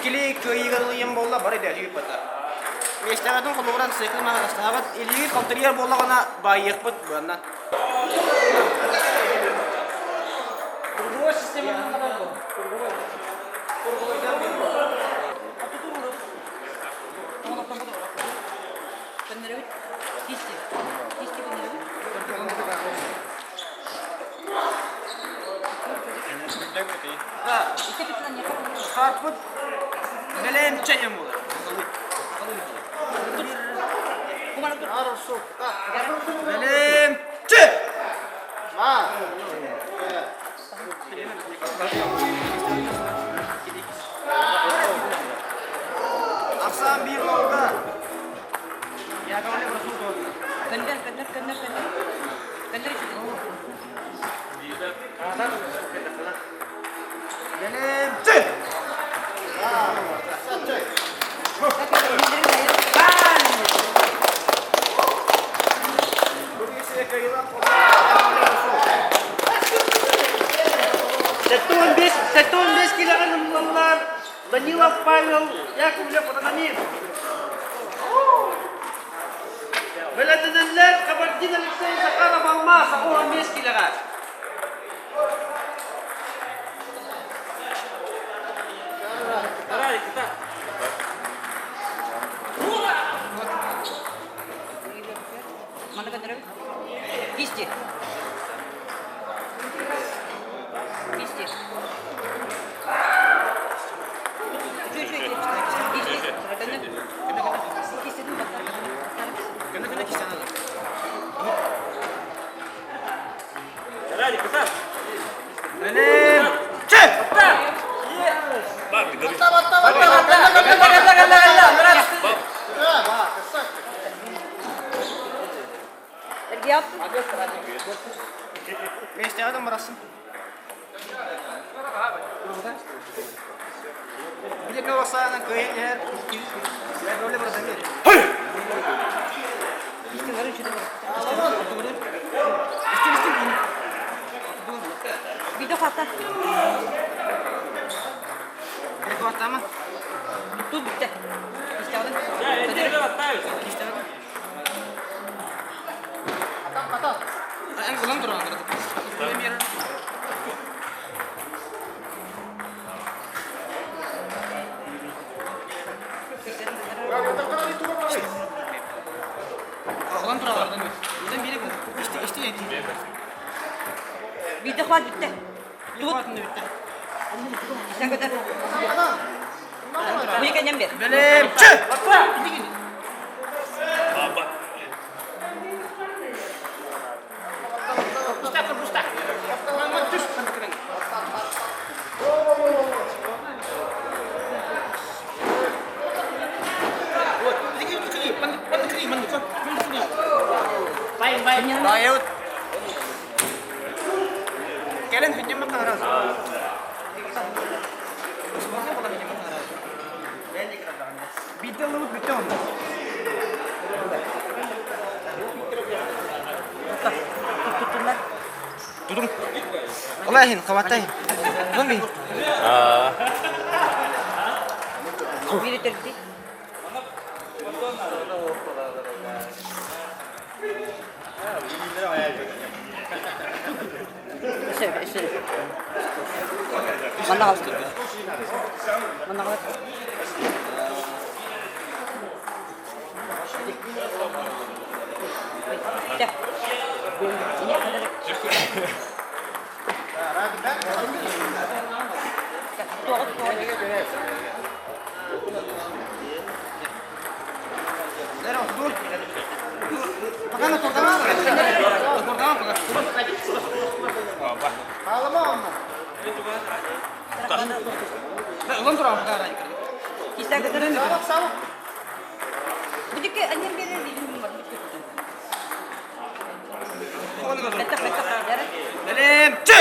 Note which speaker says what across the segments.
Speaker 1: Иккилии кыайыыга ылыйан буолла, бары дэһүү бата. Миэстэҕитин холобуран сыыкыл маһарастаабыт, илиигит халтарыйар буоллаҕына баайыахпыт быанна.
Speaker 2: Круговой системанан барар Круговой.
Speaker 3: Көннөрөбүт. Кисти. Кисти көннөрөбүт.
Speaker 1: Харпыт бэлэм чэйем буолар. Бэлэм чэ! Ахсаан биир уолга Яковлев Расул туолла.
Speaker 3: Көннөр, көннөр, көннөр, көннөр. Көннөр
Speaker 1: Бэлэм чэ!
Speaker 2: Сэттэ килэҕин ыллаллар Данилов Павел Яковлев Романин. Бэлэмнэнэллэр Кабардин Алексей Захаров Алмаз 15 килэҕэ.
Speaker 3: Манна көннөрөбүт. Кисти. Кисти. Үчү үчү кисти. Кисти.
Speaker 1: Көнө-көнө кисти. Бэлэм чэ! Миэстэҕэ барасың. Билек бассаанан кыайан иһэр. Яковлев Радомир.
Speaker 3: Видео хата.
Speaker 1: Рекордтама.
Speaker 3: Тут бүттэ.
Speaker 1: Эн кулан туран. Кулан туран. Buradan biri bu. İşte işte
Speaker 3: Видео хват бүттэ.
Speaker 1: Тут. Bitti.
Speaker 3: Sen көтөр. Бу кэннем бер.
Speaker 1: Бэлэм чэ! Байыт. Кэлэн хүнньэммэ хаһарас. Биирдэ ыллыбыт бүттэ онно.
Speaker 3: Туттуннар.
Speaker 1: Тутун. Олайын, хабаттайын. Тутун бин.
Speaker 3: Бири төрдү. Эше, эше. Манна кал. Манна кал. Дэ. Ине кадыр. Тоҕус
Speaker 1: Dur. Пока турдаман. Турдаман пока. Улан туран пока.
Speaker 3: Кисе көтөрөн. Будүкө аннем берер дедим бар. Беттак беттак.
Speaker 1: Бэлэм чэ!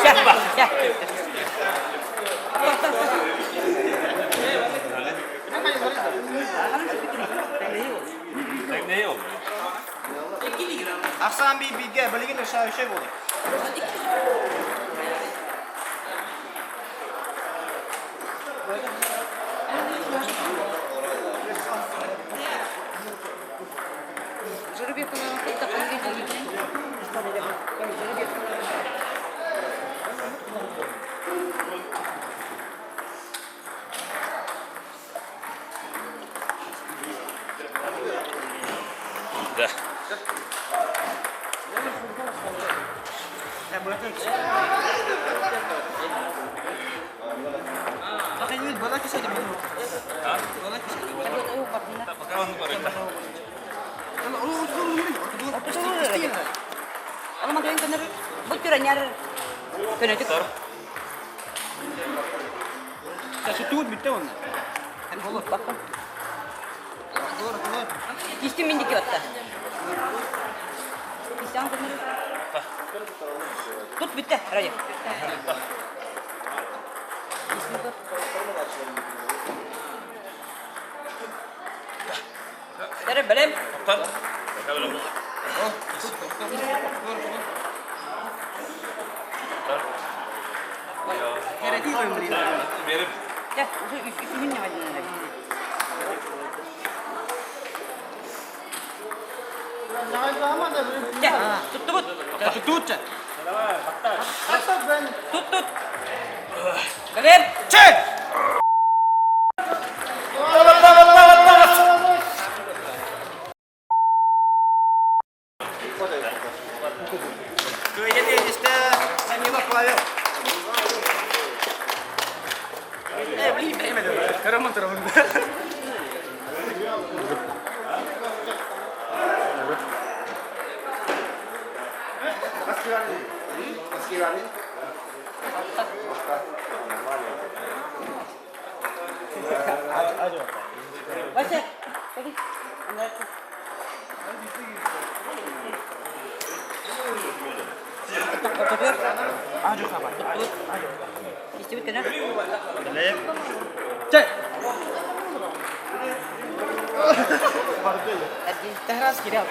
Speaker 3: Ща, ща.
Speaker 1: Ахсаан биир бииргэ билигин өссө үсэ буолар.
Speaker 3: Кистим миндики отта. Тут бүттэ, ради. Бэлэм. Туттубут.
Speaker 1: Туттубут.
Speaker 3: Тут тут. Бэлэм.
Speaker 1: Чэ! Кыайан иэдистэ Данилов Павел. Э, блин, бэймэ Караман тарамын.
Speaker 3: Вася,
Speaker 1: Tehras кирел.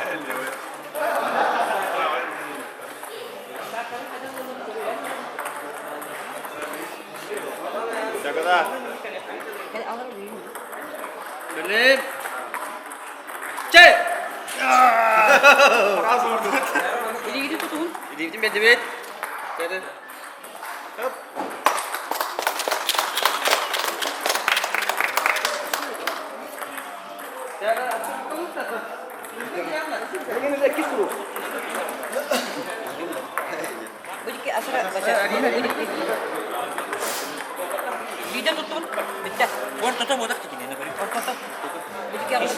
Speaker 2: Бэлэм. Чэ!
Speaker 3: Илигини тутуһун.
Speaker 2: Илиибитин бэрдибит. Кэлин.
Speaker 3: Будики асыра бача. Биде туттубут. Битте.
Speaker 1: Ортото бодак тикин.
Speaker 3: Ортото. Будики агыс.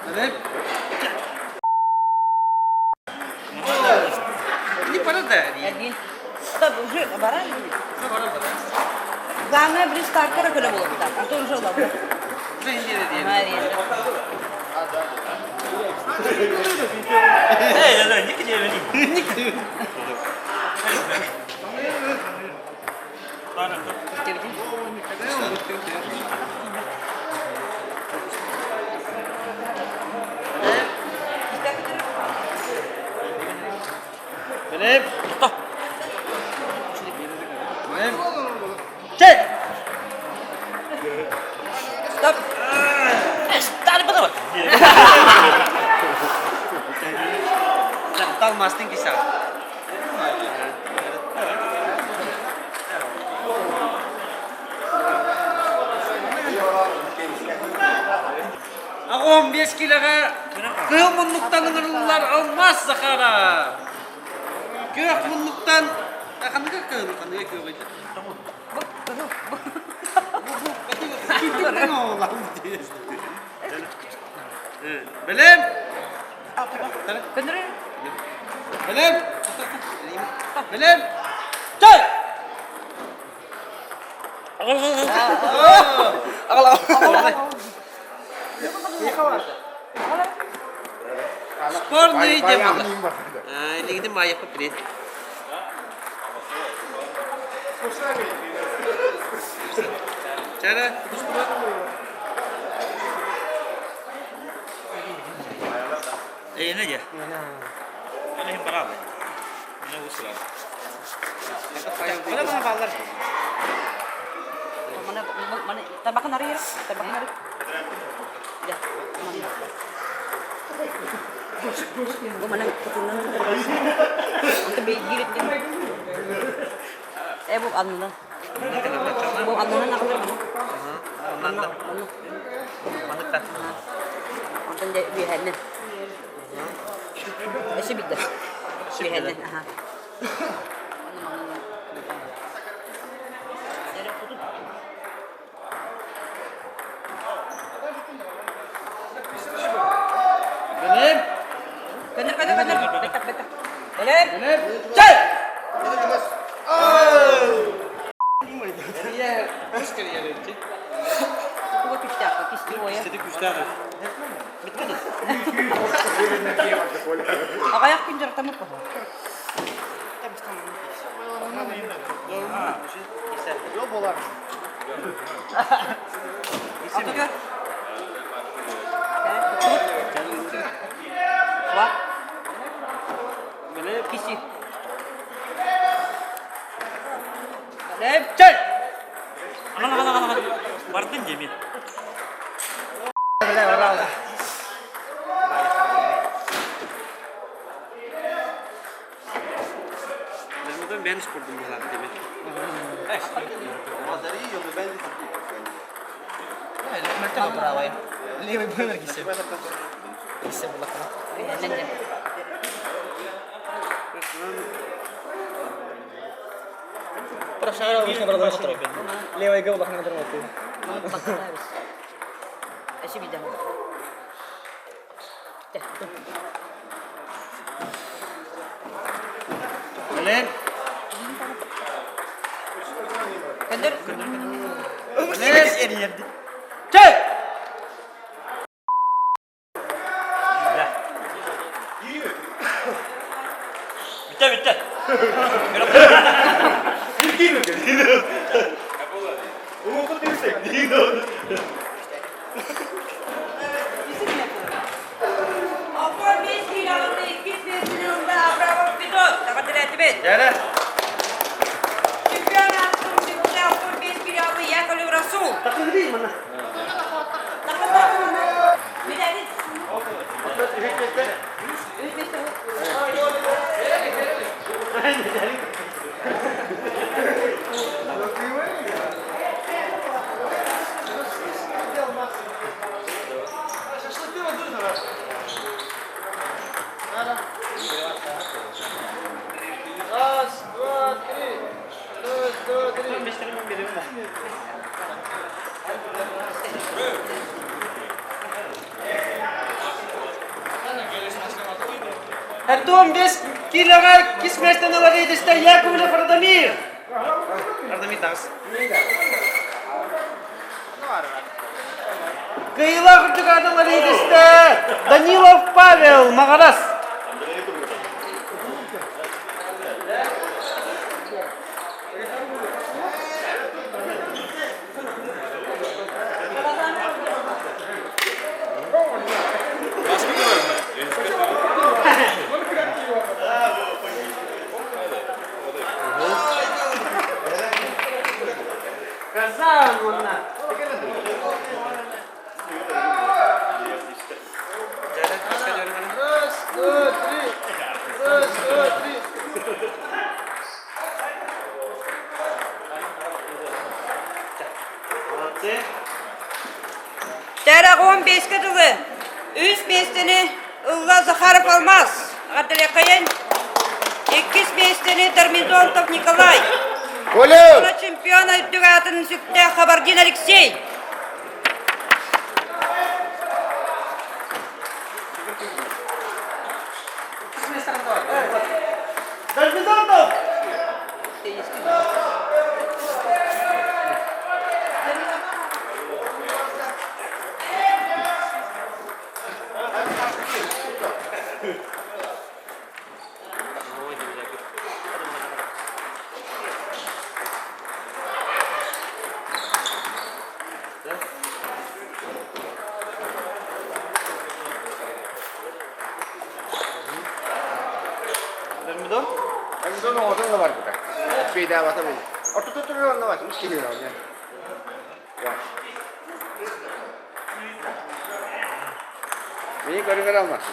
Speaker 2: Бэлэм. Не пора да.
Speaker 3: Один. Да, уже баран. Главное, блин, стартера көle болот. А то уже лабы.
Speaker 2: Мария. Бэлэм. Бэлэм. Чэ!
Speaker 3: Стоп.
Speaker 2: Талмастың киса. Ағом 5 килоға кыл мұнлықтан ыңырлар алмас Захара. Көк мұнлықтан қандай кыл, қандай кыл дейді. Білем.
Speaker 3: Көндүрү.
Speaker 2: Білем. Білем. Чай! Спорный деп Негде маяққа привет. Чара,
Speaker 4: اي نجح انا هم برابر انا وصل
Speaker 1: Wala mga balar.
Speaker 3: Mana mana tabakan nari ya? Tabakan nari. Ya. Mana? Gua mana keturunan. Untuk gilit din. Eh, bu anına. Bu anına ne kadar mana? Mana? Mana?
Speaker 2: Мандықта.
Speaker 3: Ondan de bir henne. Eşi bitti. Үһэнэн, аха.
Speaker 2: Бэлэм.
Speaker 3: Көнөр, көнөр, көнөр. Бэттэх, бэттэх. Бэлэм.
Speaker 2: Бэлэм. Чэй!
Speaker 3: Туга күчтээх, кистевое. Аҕыйах күн дьарыктаммыт буолуо. Алтыга. Киси.
Speaker 2: Бэлэм. Чэй!
Speaker 4: Аҕал, аҕал, аҕал, аҕал. Бардын дии мин.
Speaker 2: Ben spordum bu demek.
Speaker 1: Левый гол лахна дырматы.
Speaker 2: Бэлэм.
Speaker 3: Көндөр.
Speaker 2: Бэлэм. Чэй!
Speaker 4: Bitti bitti.
Speaker 3: Апо 5 километр 2 миллионда Абрамов Петр. Тагатылетибит.
Speaker 2: Дьэрэ.
Speaker 3: Чемпион аттым сүктэ Апо 5 километр Яковлев Расул. Биләбит. Үс бестер.
Speaker 1: Раз, два, три. Раз, два, три.
Speaker 2: Артем 5 килоға кисмәстен алар едісті Яковлев Радомир. Радомир тағыз. Кыйла күрдік алар едісті Данилов Павел Мағарас. Казан онна.
Speaker 1: Раз, два, три. Раз, два, три.
Speaker 2: Молодцы.
Speaker 3: Тәрәк 15 кытылы. Үс местени Ылла Захаров Алмаз. Гадылекайын. Иккис местени Дормидонтов Николай.
Speaker 5: Коля!
Speaker 3: Чемпион өттүгатын сүктэ Хабардин Алексей.
Speaker 2: Дормидонтов! Дормидон?
Speaker 5: Дормидон оҕотун да барбыта. Пейдаабата бу. Ортотун онно бар, үс киһи онно. Мини көрүҥэр алмас.